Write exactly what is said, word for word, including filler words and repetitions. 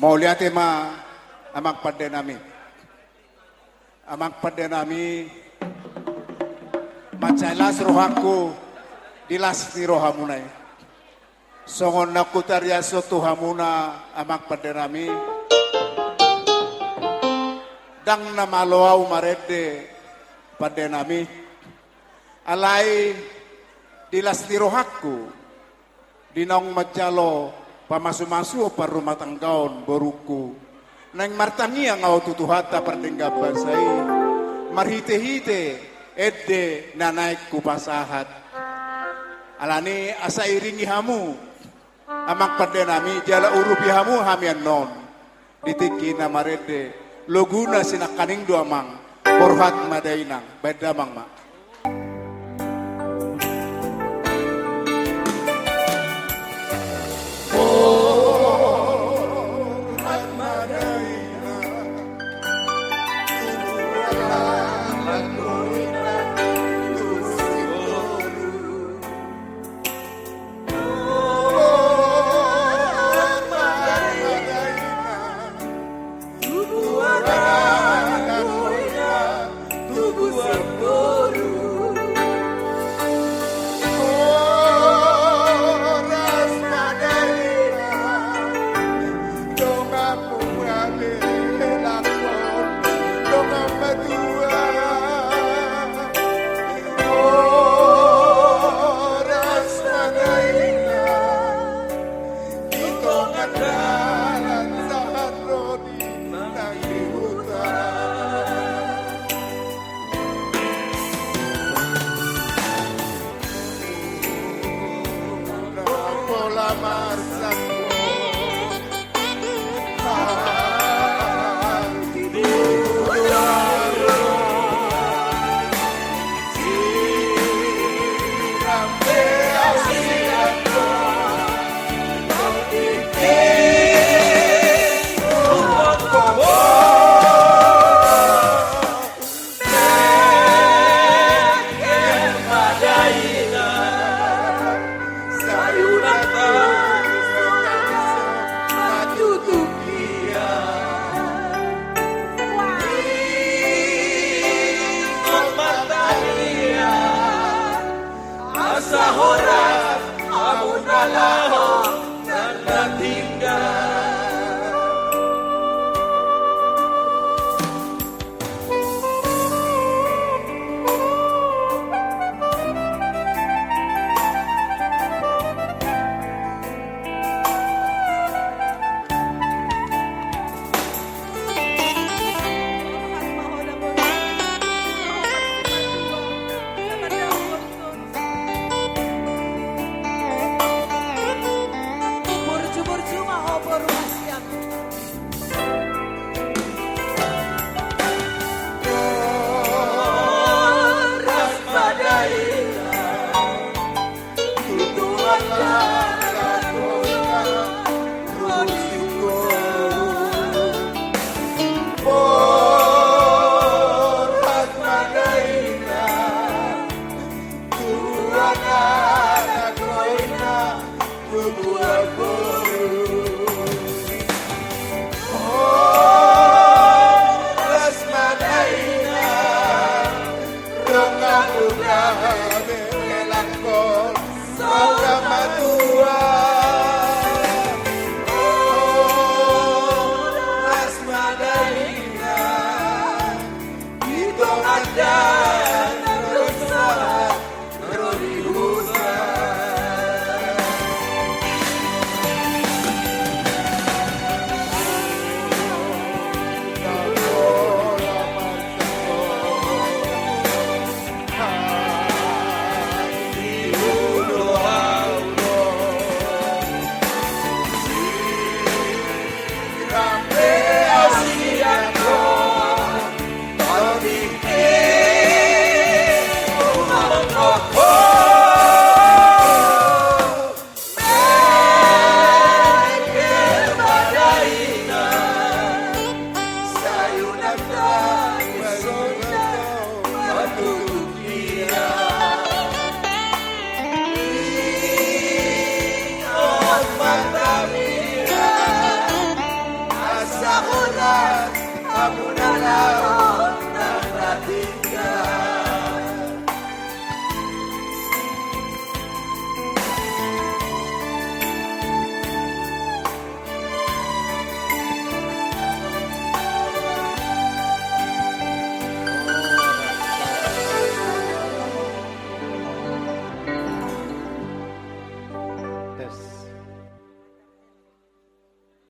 Mauliate ma, amang pandenami. Amang pandenami, mansai las rohangku di las ni rohamuna i. Songon na hutariashon tu hamuna, amang pandenami, ndang na malo ahu marende, pandenami. Alai di las ni rohangku, di naung manjalo pamasu-masuon parrumatanggaon borungku, naeng martangiang ahu tu Tuhanta pardenggan basa i, marhite-hite ende na naeng hupasahat. Alani asa iringi hamu, amang pandenami, jala urupi hamu hami annon. Di tingki na marende, loguna sinangkaning do, amang. Borhat ma dainang, baen damang ma.